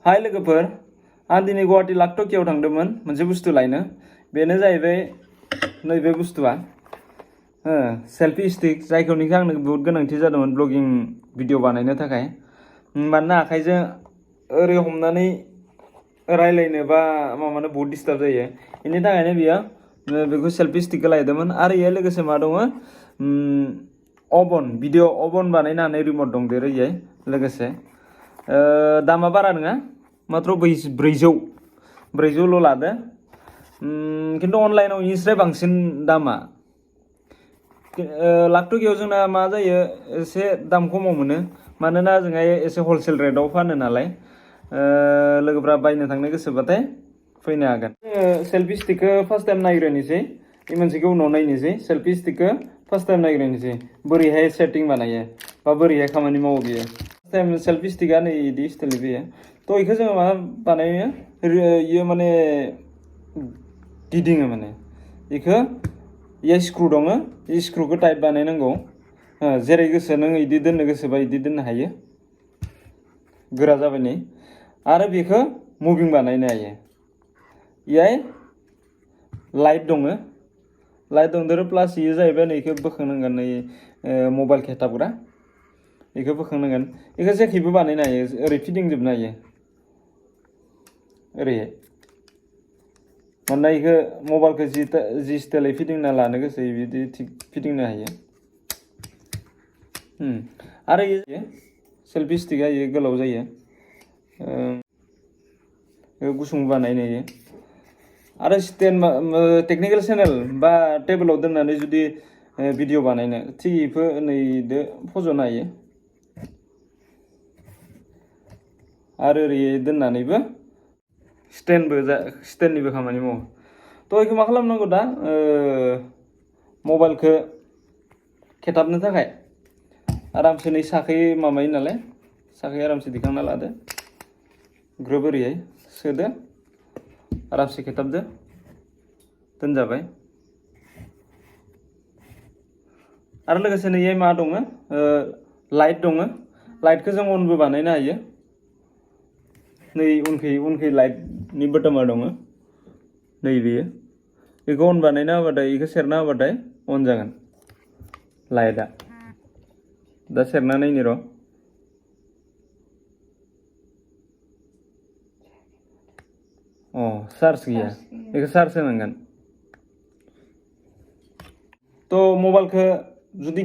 हाय लोगोफोर आं दिनै गुवाहाटी लाखटकियाव थांदोंमोन मोनसे बुस्थु लायनो बेनो जाहैबाय नैबे बुस्थुआ सेल्फी स्टिक जायखौनिखि आंनो बहुत गोनांथि जादोंमोन ब्लगिं भिडिअ बानायनो थाखाय मानोना आखाइजों ओरै हमनानै रायलायनो बा माबानो बहुत डिस्टार्ब जायो बेनि थाखायनो बियो बेखौ सेल्फी स्टिकखौ लायदोंमोन आरो इयो लोगोसे मा दङ अभन भिडिअ अभन बानायनो हानाय रिमट दं देरो इयो लोगोसे दामा बारा नङा मात्र 400 लादो खिन्थु अनलाइनाव इनिस्राय बांसिन दामा लाखटकियाव जोंना मा जायो एसे दाम खमाव मोनो मानोना जोंहा एसे हलसेल रेटआव फानो नालाय लोगोफ्रा बायनो थांनो गोसोबाथाय फैनो हागोन सेल्फी स्टिकखौ फार्स्ट टाइम नायग्रोनोसै बे मोनसेखौ उनाव नायनोसै सेल्फी स्टिकखौ फार्स्ट टाइम नायग्रोनोसै बोरैहाय सेटिं बानायो बा बोरैहाय खामानि मावो बियो फार्स्ट टाइम सेल्फी स्टिकआ नै इदि स्टाइलनि फैयो तो इखौ जोङो मा बानायो इयो माने गिदिङो माने इखौ इयो स्क्रू दङ इ स्क्रूखौ टाइट बानायनांगौ जेरै गोसो नों इदि दोननो गोसोबा इदि दोननो हायो गोरा जाबाय नै आरो बेखौ मुभिं बानायनो हायो इयाय लाइट दङ प्लास इयो जाहैबाय नै इखौ बोखांनांगोन नै मबाइल खेथाबग्रा इखौ बोखांनांगोन इखौ जेखैबो बानायनो हायो ओरै फिदिंजोबनो हायो ओरैहाय मानोना इखौ मबाइलखौ जि स्टाइलै फिदिंना लानो गोसो बिदि थिग फिदिंनो हायो आरो इयो सेल्फी स्टिकआ इयो गोलाव जायो गुसुं बानायनो हायो आरो स्टेन्ड टेकनिकेल चेनेल बा टेबोलाव दोननानै जुदि भिडिअ बानायनो थिग इखौ नैदो फज'नो हायो आरो ओरै दोननानैबो स्टेन्डनिबो खामानि मावो तो इखौ मा खालामनांगौ दा मबाइलखौ खेथाबनो थाखाय आरामसे नै साखै माबायो नालाय साखै आरामसे दिखांना लादो ग्रोब ओरैहाय सोदो आरामसे खेथाबदो दोनजाबाय आरो लोगोसे नै मा दङ लाइट दङ लाइटखौ जों अनबो बानायनो हायो नै उनखै लाइटनि बटमा दङ नै बेयो बेखौ अन बानायना होबाथाय बेखौ सेरना होबाथाय अन जागोन लाइटआ दा सेरना नायनि र' चार्ज गैया बेखौ चार्ज होनांगोन तो मबाइलखौ जुदि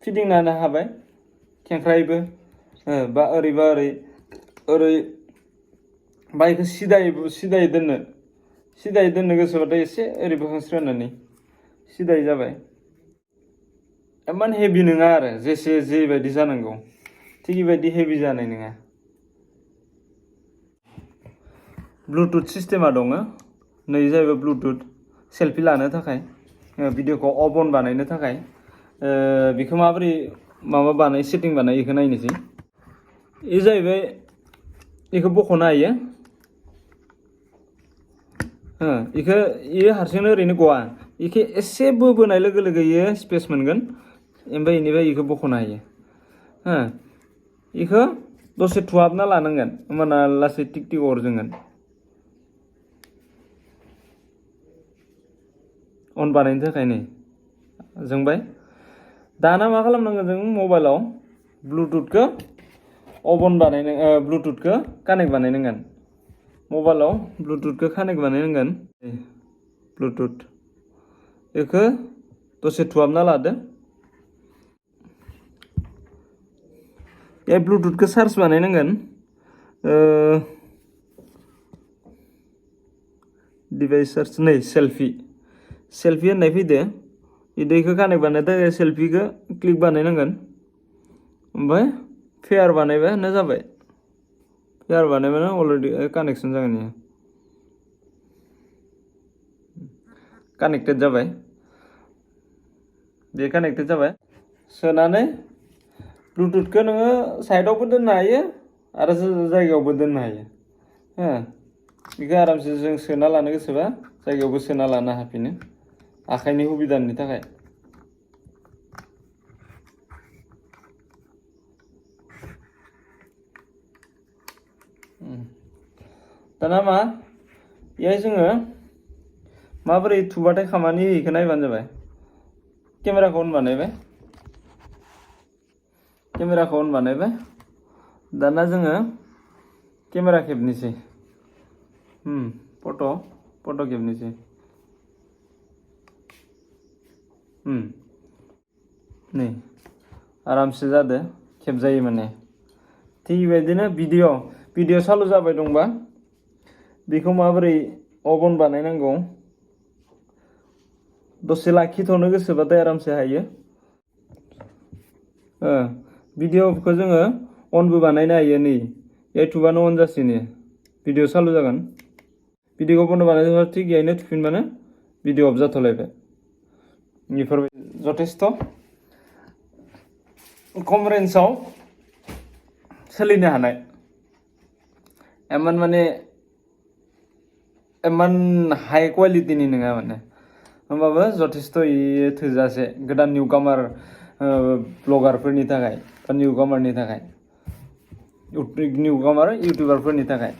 फिदिंनो हाबाय खेंख्रायैबो बा ओरैबा ओरै बा बेखौ सिदायै दोननो गोसोबाथाय एसे ओरै बोखांस्रानानै सिदायै जाबाय इमान हेभि नङा आरो जेबायदि जानांगौ थिग बेबायदि हेभि जानाय नङा ब्लुटुथ सिस्टेमा दङ नै जाहैबाय ब्लुटुथ सेल्फि लानो थाखाय भिडिअखौ अभन बानायनो थाखाय बेखौ माबोरै सेटिं बानायो बेखौ नायनोसै बे जाहैबाय बेखौ बख'नो हायो इयो हारसिंनो ओरैनो गवा इखौ एसे बोबोनाय लोगो लोगो इयो स्पेस मोनगोन ओमफ्राय बेनिफ्राय इखौ बख'नो हायो इखौ दसे थुहाबना लानांगोन होमबाना लासै टिक टिक अरजोंगोन अन बानायनो थाखाय नै जोंबाय दाना मा खालामनांगोन जों मबाइलाव ब्लुटुथखौ ब्लुटुथखौ कानेक्ट बानायनांगोन मबाइलाव ब्लुटुथखौ कानेक्ट बानायनांगोन ब्लुटुथ बेखौ दसे थुहाबना लादो बे ब्लुटुथखौ चार्ज बानायनांगोन डिभाइस चार्ज नै सेल्फि होननाय फैदो इखौ कानेक्ट बानायनो थाखाय सेल्फिखौ क्लिक बानायनांगोन ओमफ्राय फेयार बानायबानो जाबाय फेयार बानायबानो अलरेडि कानेक्सन जागोन इयो कानेक्टेड जाबाय बे कानेक्टेड जाबाय सोनानै ब्लुटुथखौ नोङो साइडआवबो दोननो हायो आरो जायगायावबो दोननो हायो बेखौ आरामसे जों सोना लानो गोसोबा जायगायावबो सोना लानो हाफिनो आखाइनि सुबिदानि थाखाय दाना मा बेहाय जोङो माबोरै थुबाथाय खामानि होयिखौ नायबानो जाबाय केमेराखौ अन बानायबाय दाना जोङो केमेरा खेबनोसै फट' खेबनोसै नै आरामसे जादो खेबजायो माने थिग बेबायदिनो भिडिअ चालु जाबाय दंबा बेखौ माबोरै अन बानायनांगौ दसे लाखिथ'नो गोसोबाथाय आरामसे हायो भिडिअखौ जोङो अनबो बानायनो हायो नै इउटुबानो अन जासिनो भिडिअ चालु जागोन भिडिअखौ बन्द बानायदोंबा थिग बेहायनो थुफिनबानो भिडिअ अफ जाथ'लायबाय बेफोरबायदि जथेस्थ' खम रेन्जआव सोलिनो हानाय इमान हाई क्वालिटिनि नङा माने होमबाबो जथेस्थ' थोजासे गोदान निउ कामार ब्लगारफोरनि थाखाय बा निउ कामार इउटुबारफोरनि थाखाय